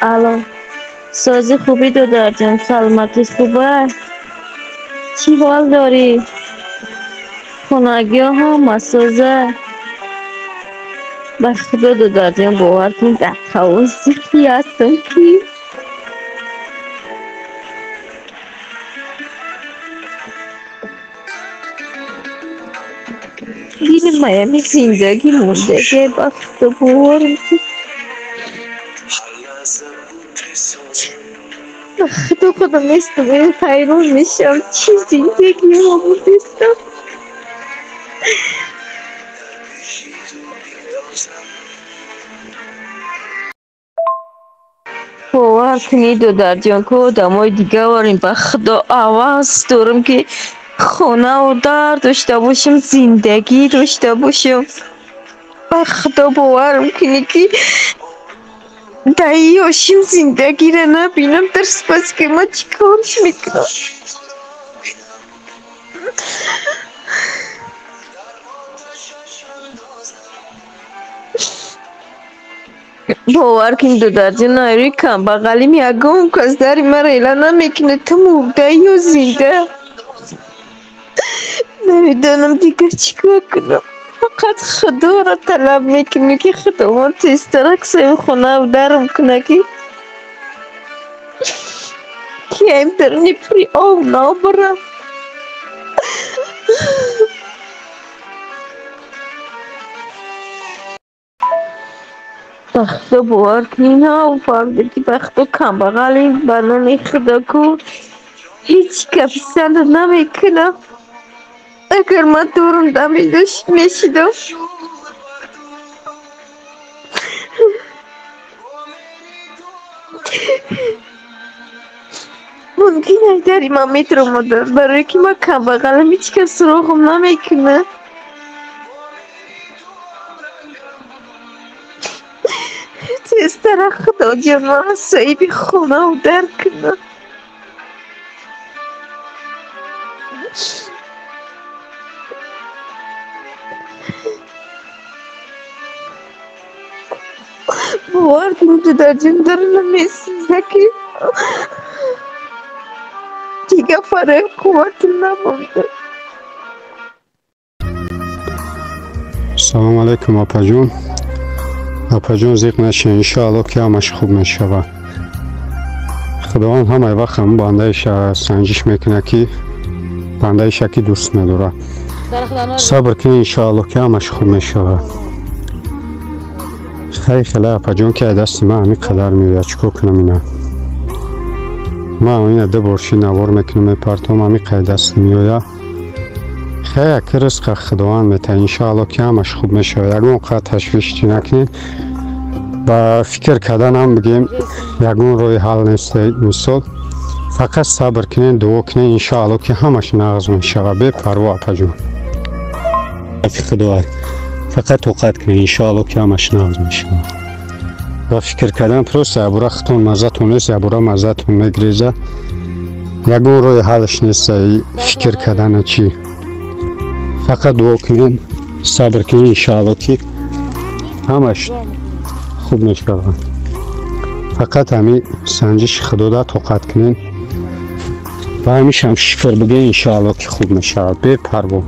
Алло, сози хубӣ, додарҷон, саломатит хуба? Чӣ ҳол дорӣ? Хонагиҳо ҳама соза? Ба худо, додарҷон, бовар кун, дар ҳавосихӣ ҳастам, ки дили маями зиндагӣ мондагӣ. Ба худо, боварам ки ба худо, худо нестам, ҳайрон мешавам, чӣ зиндагиҳо будестам. Бовар кунӣ, додарҷон, ку одамои дига ворем, ба худо, ҳавас дорам, ки хонаву дар дошта бошам, зиндагӣ дошта бошам. Ба худо, боварам кунӣ, ки дар ёшим зиндагиро набинам, дарспас ки ман чӣ корш мекунам? Бовар кун, додарҷон, айрӯи камбағалим ягон кас дари маро эла намекунад. Ту мурда ё зинда, намедонам дигар чӣ кор кунам. Фақат худоро талаб мекунем, ки худованд тезтарак соҳибхонаву дарам кунад, ки киям даруни пури об набарам. Ба худо, бовар кунӣ, нафаҳмида, ки ба худо, камбағалим, ба номи худо ку ҳеҷ каписанда намекунам. Агар ман дорум мешидам, мумкин айдари ман метаромаданд, барое ки ман камбағалам, ҳеҷ кас суроғам намекунад. Тезтарак худоҷон маро соҳиби хонаву дар кунад. Бовар кунед, додарҷон, дарунам месӯзад, ки дигар барои қувватам намонда. Салому алайкум, апаҷон. Апаҷон, зиқ нашед, иншоалло, ки ҳамаш хуб мешавад. Худованд ҳамаи вақт ҳамун бандаиша санҷиш мекунад, ки бандаиша ки дӯст медорад. Сабр кунед, иншоалло, ки ҳамаш хуб мешавад. Хеле хеле, апаҷон, ки дасти ман ҳамин қадар меояд, чӣ кор кунам? Ина ман ина ду бор чи навор мекунам, мепартом, ҳамин қадар дасти меояд. Хеле ки ризқа худованд метаҳад, иншоалло, ки ҳамаш хуб мешавад. Ягон қадр ташвиш чӣ накунед, ба фикр карданам бигем, ягон роҳи ҳал нест. Мисол, фақат сабр кунед, дуо кунед, иншоалло, ки ҳамаш нағз мешавад. Бепарво, апаҷон, худо, фақат тоқат кунед, иншоалло, ки ҳамаш нағз мешавад. Ба фикр кардан просто ябура худтон маззатон нест, ябура маззатон мегиреза, ягон роҳи ҳалш нест фикр кардана чӣ. Фақат дуо кунед, сабр кунед, иншоалло, ки ҳамаш хуб мешавад. Фақат ҳамин санҷиши худода тоқат кунед ва ҳамишам шукр бигӯед, иншоалло, ки хуб мешавад. Бепарво.